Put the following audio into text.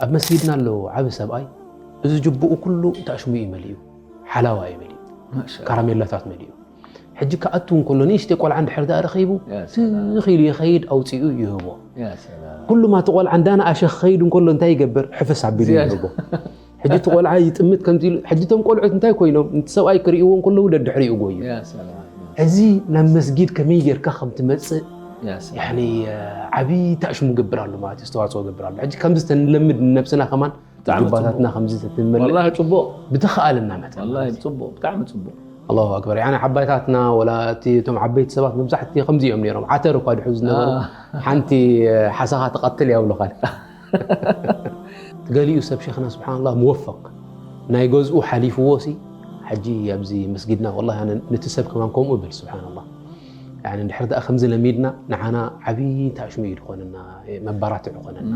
ኣብ መስጊድና ኣሎ ዓቢ ሰብኣይ፣ እዚ ጅቡኡ ኩሉ ታሽሙ እዩ መሊኡ፣ ሓላዋ እዩ መሊኡ፣ ማሻ ካራሜላታት መሊኡ። ሕጂ ክኣቱ እንከሎ ንእሽተይ ቆልዓ እንድሕር ደኣ ረኺቡ ያ ሰላም። ትኽ ኢሉ ይኸይድ፣ ኣውፂኡ ይህቦ። ያ ሰላም። ኩሉ ማቲ ቆልዓ እንዳነኣሸ ክኸይድ እንከሎ እንታይ ይገብር? ሕፍስ ኣቢሉ ዝያዳ። ይህቦ። ሕጂ እቲ ቆልዓ ይጥምት ከምዚ ኢሉ፣ ሕጂ እቶም ቆልዑት እንታይ ኮይኖም? እቲ ሰብኣይ ክርእይዎ እንከለዉ ደድሕሪኡ ጎዩ። ያ ሰላም። እዚ ናብ መስጊድ ከመይ ጌርካ ከም ትመጽእ ያ ሰላም። ያኒ ዓቢ ታሽሙ ገብር ኣሎ ማለት እዩ፣ ኣስተዋፅኦ ገብር ኣሎ። ሕጂ ከምዚ ተንለምድ ንነብስና ከማን ብጣዕሚ ጅባታትና ከምዚ ተትንመልእ ወላሂ ጽቡቕ። ብተኸኣለና መጠን ወላሂ ጽቡቕ፣ ብጣዕሚ ጽቡቕ። ኣላሁ ኣክበር። ያኒ ዓባይታትና ወላ እቲ እቶም ዓበይቲ ሰባት መብዛሕቲ ከምዚ እዮም ነይሮም። ዓተር እኳ ድሑ ዝነበሩ አ። ሓንቲ ሓሳኻ ትቐትል ያብሉኻ። ገሊኡ ሰብ ሸይኽና ስብሓንላህ ሙወፈቅ ናይ ገዝኡ ሓሊፍዎ ሲ ሕጂ ኣብዚ መስጊድና ወላሂ ኣነ ነቲ ሰብ ከማን ከምኡ እብል ስብሓንላህ። ያኒ እንድሕር ደኣ ከምዚ ለሚድና ንዓና ዓቢ ታሽሙ እዩ ዝኾነና፣ መባራትዕ ይኾነና።